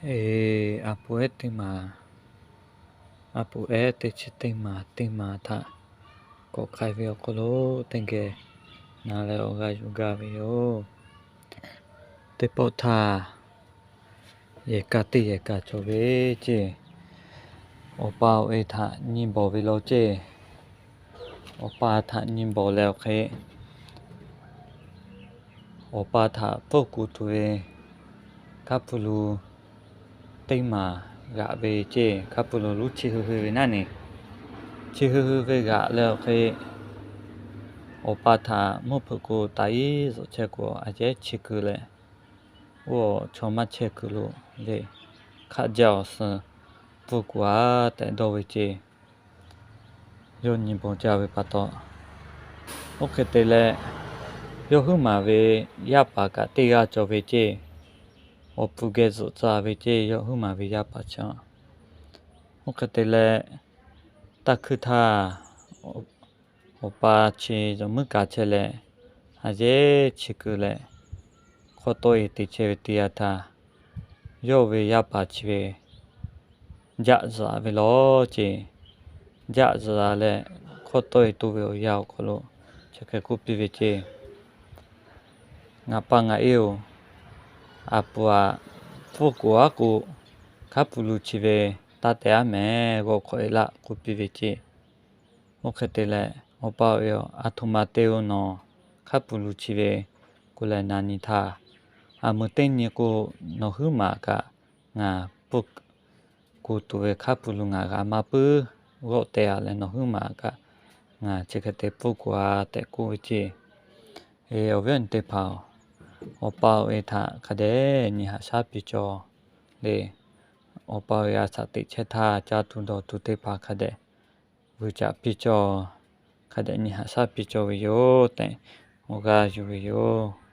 Eˬ, a pu ehˉ teˇ maˬ, a pu ehˉ teˇ chi teˇ maˬ teˇ maˬ htaꞈ k'awꞈ k'ai ve awˬ hk'aw lo teˇ geh na leh awˬ g'aˇ yuˬ gaˇ ve yoˬ. Teˇ pawˆ htaˇ, yehˬ kaˇ teˇ yehˬ kaꞈ cawˬ ve ceˇ. Awˬ pa awˬ e htaꞈ nyi bawˬ ve law ceˇ. Awˬ pa htaꞈ nyi bawˬ leh awˬ hk'e, awˬ pa htaꞈ pfuhˇ kuˬ tuˬ ve hkaˉ pui lu teˇ maˬ g'aꞈ ve ceˇ. Hkaˉ pui lu luˉ chi hui hui ve naˉ neˬ, chi hui hui ve g'aꞈ leh awˬ hk'e, awˬ pa htaꞈ mvuhˇ hpeuꞈ k'o taꞈ iˉ zuhꞈ chehˇ k'o, a yehˉ chi kuiˬ leh, oˇ chaw maˇ chehˇ kuiˬ lo le, hk'aˆ jaˇ awˬ suh pfuhˇ kuˬ a tehꞈ dawˇ ve ceˇ. Yawˇ nyi bawˬ jaˇ ve pa taw, oˇ hk'e te leh, yawˇ huiˉ maˬ ve yaˇ paˍ kaꞈ teˇ g'aˇ cawˬ ve ceˇ. Awˬ pfuhˇ geh zuhꞈ tcuh ve ceˇ, yawˇ huiˉ maˬ ve yaˇ paˍ chi. Oˇ hk'e te leh, taˇ hkuiˇ htaˇ, awˬ pa chi zuhꞈ muiˉ kaˍ chehˇ leh, a yehˉ chi kuiˬ leh, hk'awꞈ tawˆ e te chehˇ ve teˇ yanˇ htaˇ, yawˇ ve yaˇ paˍ chi ve jaˆ zuhꞈ ve law ceˇ. Jaˆ zuhꞈ leh, hk'awꞈ tawˆ e toˇ ve awˬ yanˇ awˬ hk'aw lo chi hk'e k'oˆ piˇ ve ceˇ. Ngaˬ pa ngaˬ e-oˬ, a pu aꞈ, pfuhˇ kuˬ aˉ k'o, hkaˉ pui lu chi ve taˇ tehꞈ aˉ mehˍ, g'awˇ hk'awꞈ e laˆ k'oˆ piˇ ve ceˇ. Oˇ hk'e te leh, awˬ pa awˬ e-oˬ, a htoꞈ ma te-o nawˬ, hkaˉ pui lu chi ve k'oˆ leh na nyi htaˇ, a meuꞈ teˇ nyi k'o, nawˬ huiˉ maˬ kaꞈ ngaˬ pfuhˇ kuˬ tuˬ ve hkaˉ pui lu ngaˬ g'a maˇ puiˉ, g'awˇ teh a leh nawˬ huiˉ maˬ kaꞈ ngaˬ chi hk'e te pfuhˇ kuˬ a tehꞈ k'oˆ ve ceˇ. Awˬ viˉ awˬ nyi teˇ hpaˍ-oˬ, awˬ pa awˬ e htaꞈ hk'a dehꞈ nyi haꞈ shaˉ piˇ cawˬ le. Awˬ pa awˬ e a shaꞈ teꞈ chehˇ htaˇ, caˇ tuˬ dawˬ tuˬ teˇ hpaˍ hk'a dehꞈ vuiˬ caꞈ piˇ cawˬ, hk'a dehꞈ nyi haꞈ shaˉ piˇ cawˬ ve yoˬ tehꞈ, awˬ g'aˇ yuˬ ve yoˬ.